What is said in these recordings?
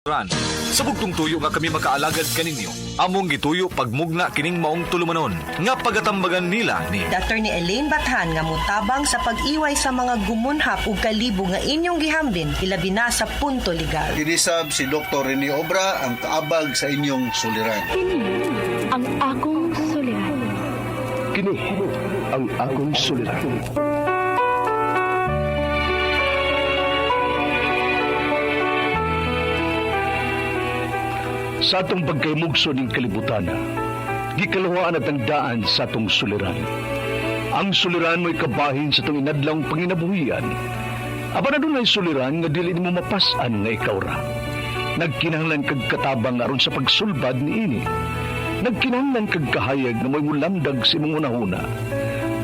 Ran. Sa bugtong tuyo nga kami makaalagad kaninyo, among gituyo pagmugna kining maong tulumanon nga pagatambagan nila ni Attorney Elaine Bathan nga motabang sa pag-iway sa mga gumunhap ug kalibo nga inyong gihambin ilabi na sa punto legal. Kinisab si Dr. Rene Obra ang kaabag sa inyong suliran. Kini ang akong suliran. Kini ang akong suliran. Sa atong pagkaymugso ning kalibutan, gikaluhaan at ang daan sa atong suliran. Ang suliran mo'y kabahin sa atong inadlawng panginabuhian. Apan adunay suliran nga dili nimo mapas-an nga ikaw ra. Nagkinahanglan kag katabang aron sa pagsulbad niini. Nagkinahanglan kag kahayag nga mo'y mulamdag sa imong hunahuna.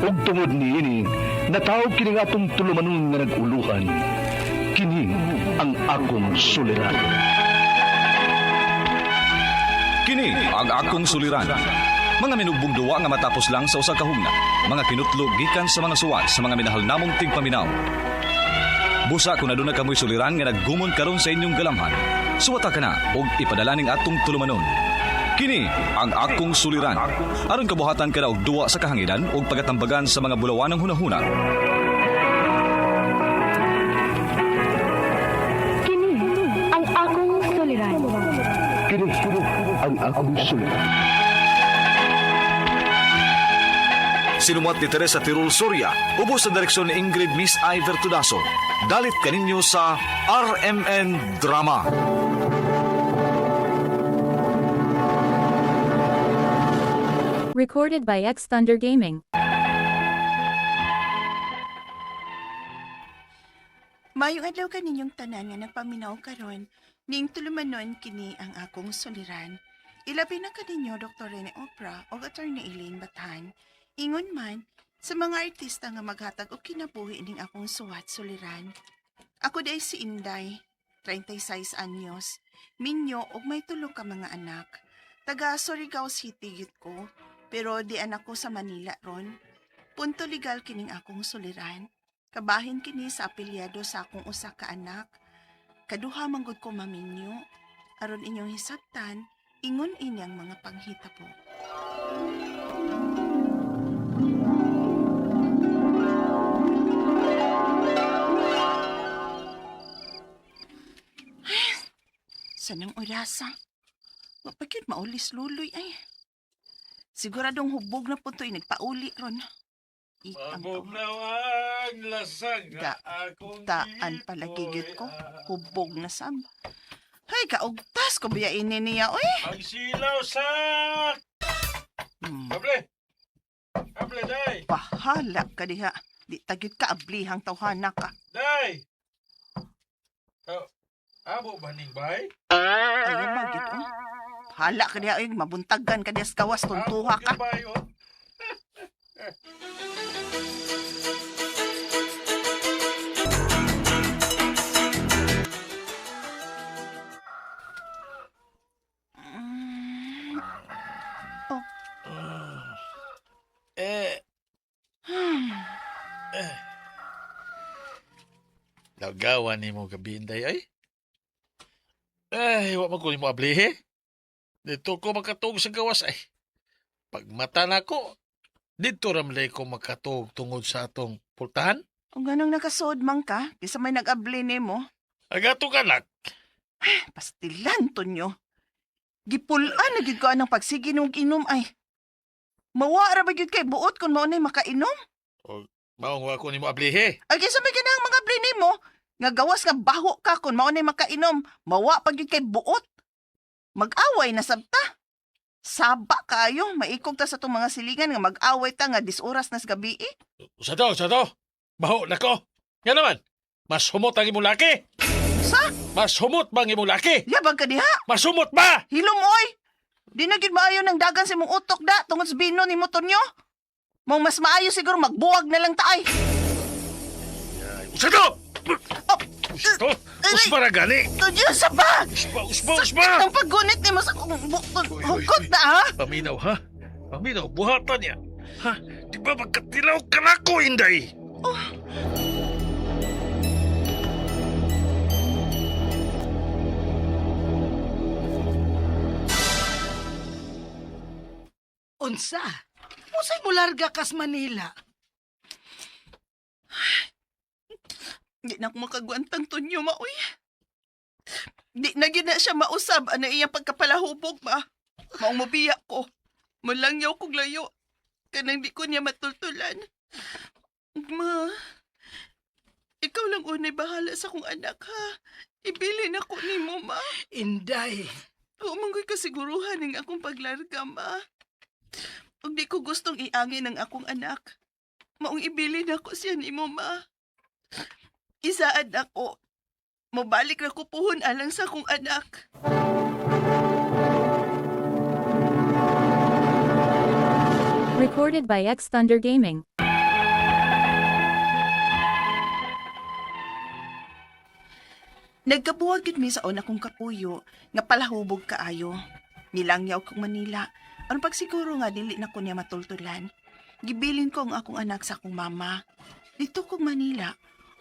Ug tungod niini, nataw kini nga atong tulumanon nga nag-uluhan. Kini ang akong suliran. Kini ang akong suliran. Mga minugbong duwa nga matapos lang sa usa ka hugna. Mga kinutlo gikan sa mga suwat sa mga minahal namong tigpaminaw. Busa kung aduna kamoy suliran nga naggumon karon sa inyong galamhan. Suwata ka na og ipadala ning atong tulumanon. Kini ang akong suliran. Aron kabuhatan ka na og duwa sa kahanginan og pagatambagan sa mga bulawanang hunahuna. Kini ang akong suliran. Kini ang akong suliran. Sinumat ni Teresa Tirul Soria, ubos sa direksyon ni Ingrid Miss Iver Tudaso. Dalit kaninyo sa RMN Drama. Recorded by X Thunder Gaming. Mayong adlaw kaninyong tanan nga nagpaminaw karon, ning tulumanon kini ang akong suliran. Ilabi na kaninyo Dr. Rene Opra o Attorney Elaine Bathan. Ingon man sa mga artista nga maghatag og kinabuhi ning akong suwat suliran. Ako day si Inday, 36 anyos, minyo og may tulo ka mga anak. Taga Surigao City gid ko, pero di anak ko sa Manila ron. Punto legal kining akong suliran. Kabahin kini sa apelyado sa akong usa ka anak. Kaduha manggod ko maminyo. Aron inyong hisabtan, ingon ini ang mga panghitabo. Sanang orasa? Mapagid maulis luloy ay. Siguradong hubog na po to'y nagpauli ron. Ikang Mabog na ang lasag Da- akong Taan pala gigit ko. Hubog na sab. Hay, kaugtas ko biya ini niya, oy. Ang silaw sa... Kable! Kable, day! Bahala ka diha. Di tagit ka ablihang tawhana ka. Day! Oh, abo ba ning bay? Ayaw ba, gid, oy. Bahala ka diha, oy. Mabuntagan ka diha sa kawas, tuntuha Abo ka. gyud bay, oh. Oh. Eh. Eh. Lagawan ni mo gabi, Inday, ay. Eh, wa man ko nimo ablihe. Dito ko makatug sa gawas ay. Pagmata na ko, dito ramlay ko makatug tungod sa atong pultahan. Ang ganong nakasood man ka, kisa may nag-abli nimo. Agato ka nak. Pastilan, Tonyo. Gipulaan na gid ko anang pagsige nung inom ay. Mawa ra ba gyud kay buot kung mao nay makainom? Maong wa ko nimo ablihe. Ay kaysa may ganang mga abli nimo, nga gawas nga baho ka kung mao nay makainom, mawa pa gyud kay buot. Mag-away na sabta. Saba kaayo, maikog ta sa itong mga silingan nga mag-away ta nga disoras nas gabi eh. Usa to, usa to. Baho na ko. Nga naman, mas humot ang imong laki. Sa? Mas humot bang imong laki? Yabag ka diha. Mas humot ba? Hilom oy. Di na gyud maayo ng dagan sa imong utok da tungod sa bino ni Tonyo. Mong mas maayo siguro magbuwag na lang ta ay. Usa to! Oh, Usa to! Usba ra gani! Tonyo sa ba? Usba, usba, usba! Sakit ang paggunit nimo sa akong bukton. Uy, uy, Hukot uy. na ha. Paminaw, ha? Paminaw, buhatan niya. Ha? Di ba magkatilaw ka na ko, Inday? Unsa? Unsay mularga kas Manila? Di na ako makagwantang Tonyo, maoy. Di na gyud na siya mausab ano iyang pagkapalahubog ba. Maong mobiya ko. Malangyaw kog layo. Kanang di ko niya matultulan. Ma, ikaw lang unay bahala sa akong anak ha. Ibilin ako nimo, ma. Inday, Umanggoy kasiguruhan ng akong paglarga, ma. Ug di ko gustong iangin ang akong anak. Maong ibilin ako siya nimo, ma. Isaad ako. Mobalik ra ko puhon alang sa akong anak. Recorded by X Thunder Gaming. Nagkabuwag gid mi sa una kong kapuyo nga palahubog kaayo. Nilangyaw kong Manila. Aron pagsiguro nga dili na ko niya matultulan. Gibilin ko ang akong anak sa akong mama. Dito kong Manila.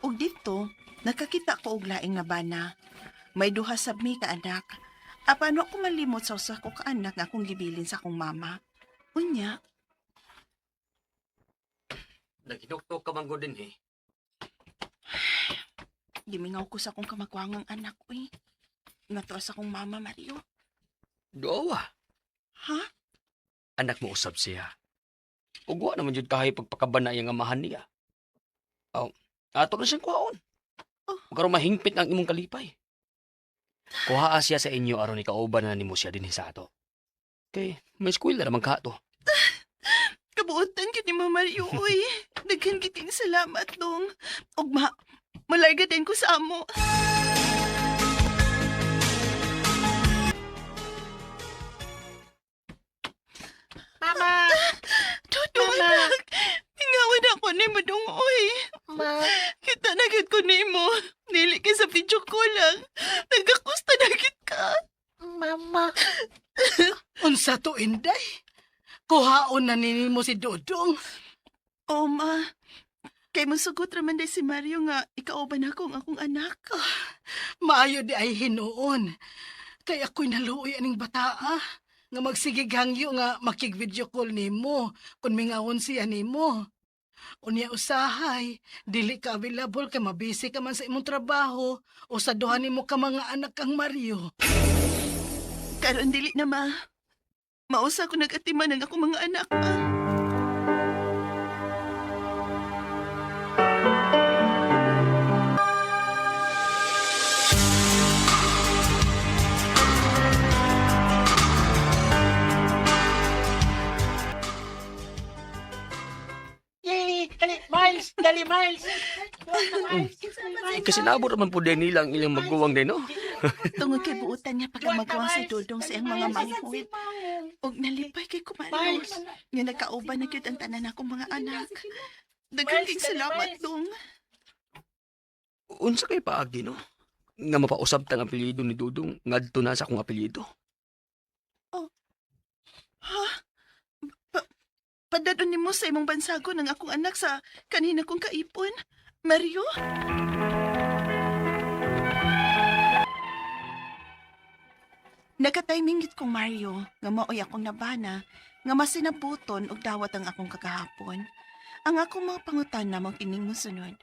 Ug dito nakakita ko og laing nabana. May duha sab mi ka anak. Apan wa ko malimot sa usa ko ka anak nga akong gibilin sa akong mama. Unya, Naghinuktok ka man din eh. gimingaw ko sa akong kamagwangang anak uy. Natuwa sa akong mama Mario. Dowa. Ha? Anak mo usab siya. Ug wa naman jud kahay pagpakaban na iyang amahan niya. Aw, ato na siyang kuhaon. Oh. Karon mahingpit ang imong kalipay. Kuhaa siya sa inyo aron ikauban na nimo siya dinhi sa ato. Kay may eskwela naman ka to. Kabuotan gyud ni Mama Mario, uy. Daghan gyud kayong salamat dong. Ug ma, malarga din ko sa amo. Mama! Dudong anak, ingawan ako ni mo dong, uy. Ma! Kita na gyud ko nimo. Dili kay sa video ko lang. Nagakusta na gyud ka. Mama! Unsa to, Inday? Kuhaon na nimo si Dodong. Oh, ma. Kay musugot raman day si Mario nga ikauban ako ang akong anak. Maayo di ay hinuon. Kay ako'y naluoy aning bataa. Nga magsigig hangyo nga makig-video call nimo kung mingawon siya nimo. Unya usahay, dili ka available kay mabisi ka man sa imong trabaho o sa duha nimo ka mga anak kang Mario. Karon dili na ma. Mausa ko nag-atiman ang akong mga anak, ma. Yay! Dali, Miles! Dali, Miles! Kasi nabot naman po din nila ang ilang maguwang din, no? Tungod kay buutan niya pagkamagawa sa dudong sa iyang mga manghud. Og nalipay kay kumalos. Nga nagkauban na gyud ang tanan akong mga anak. Daghang kay salamat dong. Unsa kay paagi, no? Nga mapausab tang apelyido ni Dudong ngadto na sa akong apelyido. Ha? Pa padadon nimo sa imong bansagon ang akong anak sa kanina kong kaipon. Mario? Nakatiming gid kong Mario nga maoy akong nabana nga masinabuton og dawat ang akong kagahapon. Ang akong mga pangutana mao kining mosunod.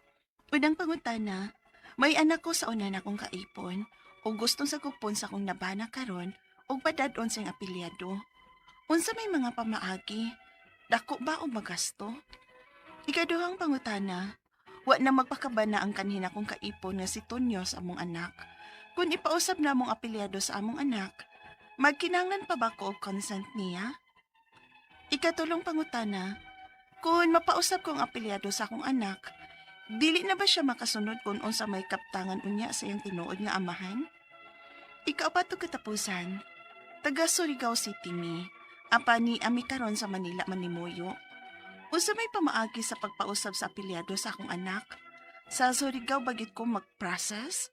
Unang pangutana, may anak ko sa una na akong kaipon ug gustong sagupon sa akong nabana karon ug padadon sa iyang apelyado. Unsa may mga pamaagi? Dako ba o magasto? Ikaduhang pangutana, wa na magpakabana ang kanhina kong kaipon nga si Tonyo sa among anak. Kung ipausab na among apelyado sa among anak, magkinahanglan pa ba ko og consent niya? Ikatulong pangutana, kung mapausab ko ang apelyado sa akong anak, dili na ba siya makasunod kung unsa may kaptangan unya sa iyang tinuod nga amahan? Ikaapat ug katapusan, taga Surigao City mi, apa ni ami karon sa Manila manimuyo. Unsa may pamaagi sa pagpausab sa apelyado sa akong anak? Sa Surigao bagit ko mag-process?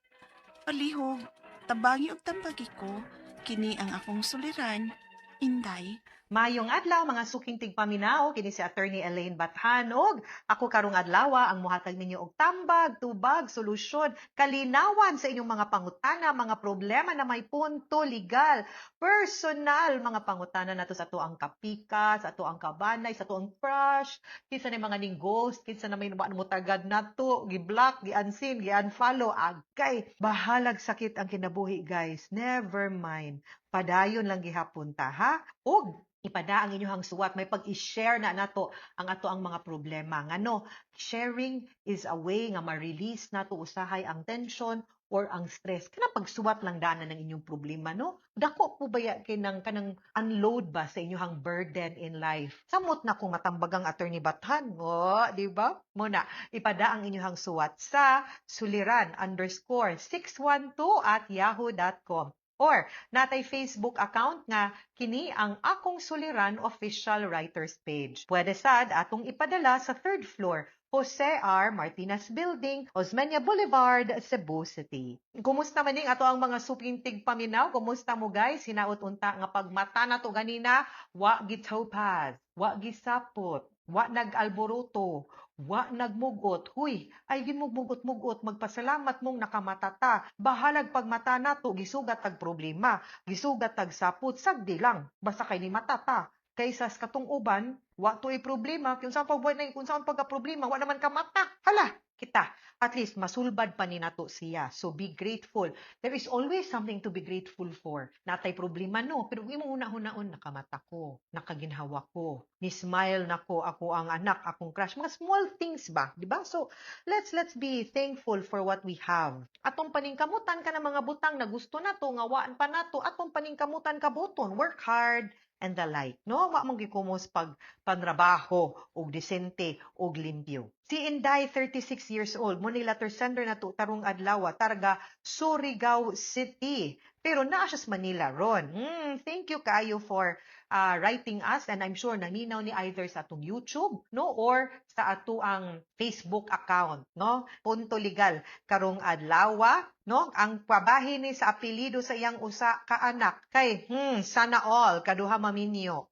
Palihog, tabangi og tambagi ko, kini ang akong suliran, Inday. Mayong adlaw, mga suking tigpaminaw, kini si Attorney Elaine Bathan og ako karong adlaw ang muhatag ninyo og tambag, tubag, solusyon, kalinawan sa inyong mga pangutana, mga problema na may punto legal, personal, mga pangutana nato sa atoang kapika, sa atoang kabanay, sa atoang crush, kinsa na mga ning ghost, kinsa na may mo tagad nato, gi-block, gi-unseen, gi-unfollow, agay. Bahalag sakit ang kinabuhi, guys. Never mind. Padayon lang gihapon ta, ha? Og ipada ang inyong suwat, may pag-i-share na nato ang ato ang mga problema. Ngano, sharing is a way nga ma-release nato usahay ang tension or ang stress. Kana pagsuwat lang dana ng inyong problema, no? Dako po baya kay nang kanang unload ba sa inyong burden in life? Samot na kung matambagang Attorney Bathan, oh, di ba? Muna, ipada ang inyong suwat sa suliran_612@yahoo.com. Or natay Facebook account nga kini ang Akong Suliran Official Writers Page. Pwede sad atong ipadala sa third floor, Jose R. Martinez Building, Osmeña Boulevard, Cebu City. Kumusta man ning ato ang mga suking tigpaminaw? Kumusta mo, guys? Hinaot unta nga pagmata na to ganina, wa gitopaz, wa gisapot, wa nag-alboroto, wa nagmugot. Huy, ay gimugmugot-mugot, magpasalamat mong nakamatata. Bahalag pagmata nato gisugat tag problema, gisugat tag sapot, sagdi lang. Basta kay ni matata. Kaysa sa katong uban, wa to'y problema. Kung saan pag kung saan pagka problema, wa naman ka mata. Hala, kita. At least masulbad pa ni nato siya. So be grateful. There is always something to be grateful for. Natay problema, no, pero imong una-hunaon, nakamata ko, nakaginhawa ko, ni smile nako ako ang anak, akong crush. Mga small things ba, di ba? So let's be thankful for what we have. Atong paningkamutan ka ng mga butang na gusto nato nga waan pa nato, atong paningkamutan kabuton, work hard and the like. No, wa man gikumos pag panrabaho og disente og limpyo. Si Inday, 36 years old, mo ni letter sender na to tarong adlaw, targa Surigao City. Pero naa siya sa Manila ron. Thank you kayo for writing us and I'm sure naminaw ni either sa atong YouTube, no, or sa ato ang Facebook account, no? Punto legal karong adlaw, no? Ang pabahin ni sa apelyido sa iyang usa ka anak kay sana all kaduha maminyo.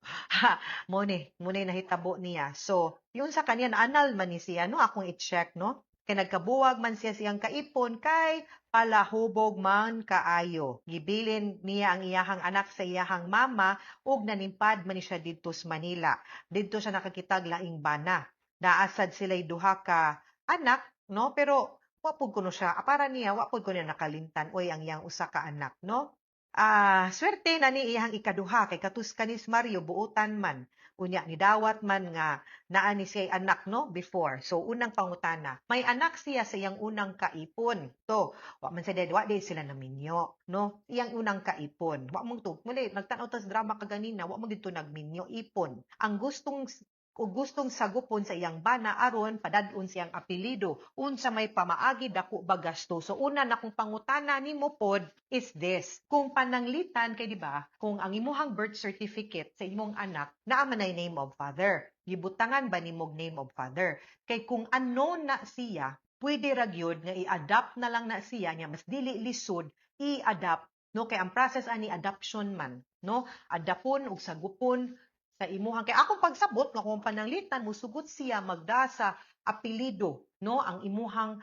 Mo ni nahitabo niya. So, yun sa kanya anal man ni siya, no, akong i-check, no? Kay nagkabuwag man siya siyang kaipon kay palahubog man kaayo. Gibilin niya ang iyahang anak sa iyahang mama ug nanimpad man ni siya didto sa Manila. Didto siya nakakitag laing bana. Naasad sila'y duha ka anak, no? Pero wa pud kuno siya, para niya wa pud kuno nakalimtan oy ang iyang usa ka anak, no? Ah, swerte na ni iyang ikaduha kay katus kanis Mario buotan man. Unya nidawat man nga naa ni siya anak, no, before. So unang pangutana, may anak siya sa iyang unang kaipon. To, wa man sa wa di sila naminyo, no? Iyang unang kaipon. Wa mong to, muli nagtan-aw tas drama kaganina, wa mo didto nagminyo ipon. Ang gustong o gustong sagupon sa iyang bana aron padad-on siyang apelyido, unsa may pamaagi, dako ba gasto? So una na kong pangutana nimo pod is this: kung pananglitan kay, di ba, kung ang imuhang birth certificate sa imong anak naa man ay name of father, gibutangan ba nimog name of father? Kay kung unknown na siya, pwede ra gyud nga i-adopt na lang na siya nya mas dili lisod i-adopt, no, kay ang process ani adoption man, no, adapon ug sagupon sa imuhang. Kay akong pagsabot nga kung pananglitan musugot siya magda sa apelyido, no, ang imuhang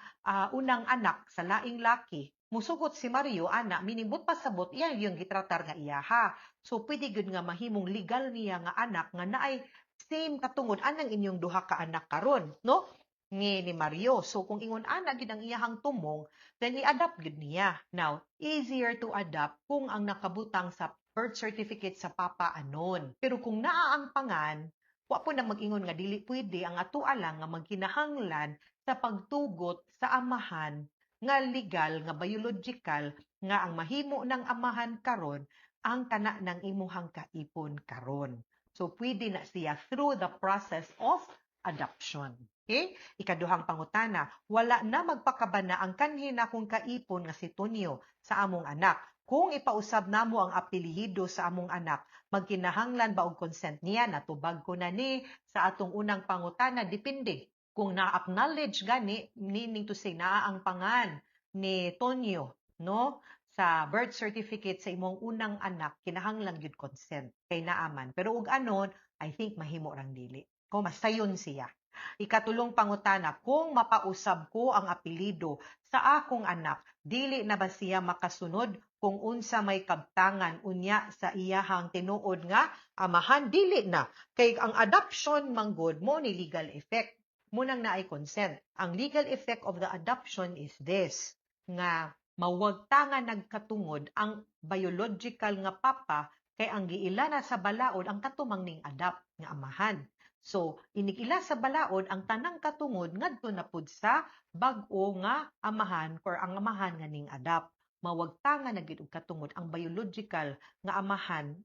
unang anak sa laing laki, musugot si Mario ana, meaning but pasabot iya yung gitratar nga iyaha. So pwede gyud nga mahimong legal niya nga anak nga naay same katungod anang inyong duha ka anak karon, no, ni Mario. So kung ingon ana gid ang iyahang tumong, then i-adopt gid niya. Now, easier to adopt kung ang nakabutang sa birth certificate sa papa anon. Pero kung naa ang pangan, wa po na mag-ingon nga dili pwede. Ang ato lang nga magkinahanglan sa pagtugot sa amahan nga legal nga biological nga ang mahimo ng amahan karon ang kana ng imuhang kaipon karon. So pwede na siya through the process of adoption. Okay? Ikaduhang pangutana, wala na magpakabana ang kanhi nakong kaipon nga si Tonyo sa among anak. Kung ipausab namo ang apelyido sa among anak, magkinahanglan ba og consent niya? Natubag ko na ni sa atong unang pangutana, depende. Kung na-acknowledge gani, meaning to say naa ang pangan ni Tonyo, no? Sa birth certificate sa imong unang anak, kinahanglan gyud consent kay naaman. Pero ug anon, I think mahimo rang dili. Ko masayon siya. Ikatulong pangutana, kung mapausab ko ang apelyido sa akong anak, dili na ba siya makasunod kung unsa may kabtangan unya sa iyahang tinuod nga amahan? Dili na. Kay ang adoption manggod mo ni legal effect. Munang naay consent. Ang legal effect of the adoption is this, nga mawagta nga nagkatungod ang biological nga papa kay ang giila na sa balaod ang katumang ning adopt nga amahan. So, inig-ila sa balaod ang tanang katungod ngadto na pud sa bag-o nga amahan or ang amahan nga ning adopt. Mawagta nga na gid og katungod ang biological nga amahan,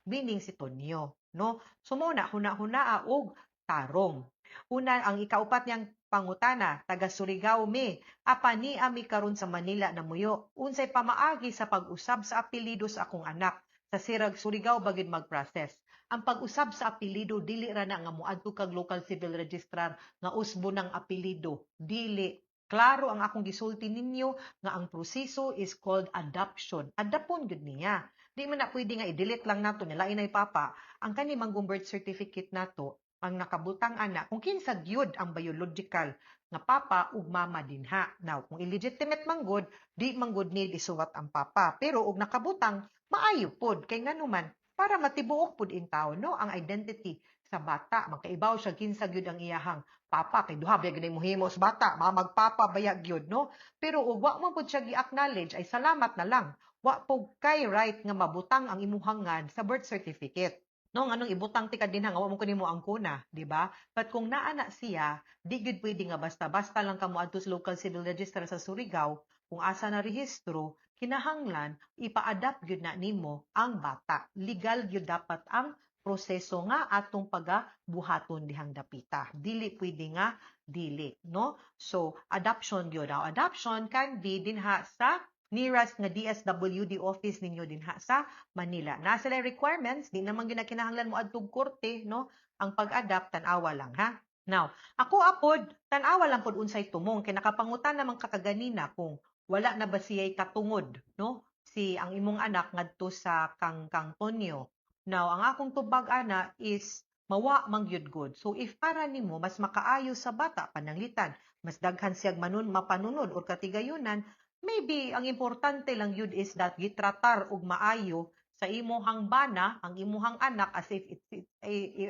meaning si Tonyo, no? So mo na huna-hunaa og tarong. Una, ang ikaupat niyang pangutana, taga Surigao mi, apan ni ami karon sa Manila namuyo. Unsay pamaagi sa pag-usab sa apelyido sa akong anak? Sa Sirag Surigao bagid mag-process. Ang pag-usab sa apelyido, dili ra na nga moadto kag local civil registrar nga usbo ng apelyido. Dili. Klaro ang akong gisulti ninyo nga ang proseso is called adoption. Adapon gyud niya. Di man na pwede nga i-delete lang nato nila inay papa. Ang kani manggong birth certificate nato, ang nakabutang ana kung kinsa gyud ang biological nga papa ug mama dinha. Now, kung illegitimate man gud, di man gud need isuwat ang papa. Pero og nakabutang, maayo pod kay nganuman para matibuok pud in taon, no, ang identity sa bata, makaibaw siya kinsa gyud ang iyahang papa, kay duha baya gyud mohimo sa bata, mamagpapa baya gyud, no? Pero og wa man pud siya gi-acknowledge, ay salamat na lang, wa pud kay right nga mabutang ang imuhang ngan sa birth certificate, no? Nganong ibutang ti ka dinha nga wa mo kunin mo ang kuna, di ba? But kung naa na siya, di gyud pwede nga basta-basta lang ka moadto sa local civil register sa Surigao kung asa na rehistro. Kinahanglan ipa-adopt gyud na nimo ang bata. Legal gyud dapat ang proseso nga atong pagabuhaton dihang dapita. Dili pwede nga dili, no? So, adoption gyud. Now, adoption can be dinha sa nearest nga DSWD office ninyo dinha sa Manila. Na sila requirements, di naman gyud na kinahanglan mo adtog korte, no? Ang pag-adopt, tan-awa lang ha. Now, ako apod, tan-awa lang pod unsay tumong kay nakapangutan naman kakaganina kung wala na ba siya'y katungod, no? Si ang imong anak ngadto sa kang Tonyo. Now, ang akong tubag ana is mawa man gyud good. So if para nimo mas makaayo sa bata pananglitan, mas daghan siyag manun mapanunod or katigayunan, maybe ang importante lang yun is that gitratar og maayo sa imuhang bana ang imuhang anak as if it's,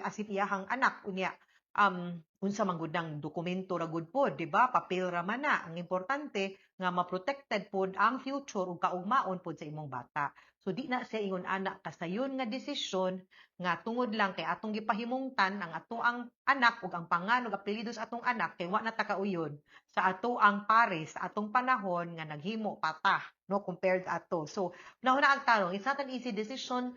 as if iyahang anak. Unya unsa man gud ang dokumento ra gud pod, di ba? Papel ra man na. Ang importante nga ma-protected pod ang future ug kaugmaon pod sa imong bata. So di na siya ingon ana kasayon nga desisyon nga tungod lang kay atong gipahimungtan ang ato ang anak ug ang pangan ug apelyido sa atong anak kay wa na ta kauyon sa ato ang pares sa atong panahon nga naghimo pata, no, compared ato. So nauna ang tanong, it's not an easy decision,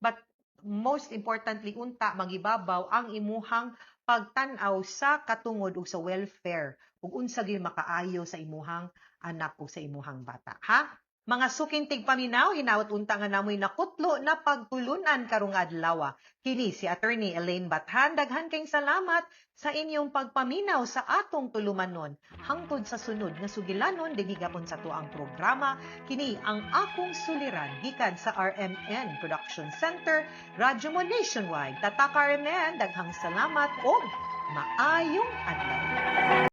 but most importantly unta magibabaw ang imuhang pagtan-aw sa katungod ug sa welfare ug unsa gyud makaayo sa imuhang anak ug sa imuhang bata, ha? Mga suking tigpaminaw, hinawat unta nga namoy nakutlo na pagtulunan karong adlaw. Kini si Attorney Elaine Bathan. Daghan kayong salamat sa inyong pagpaminaw sa atong tulumanon. Hangtod sa sunod nga sugilanon dinhi gapon sa tuang programa, kini ang Akong Suliran gikan sa RMN Production Center, Radyo Mo Nationwide. Tatak RMN, daghang salamat ug maayong adlaw.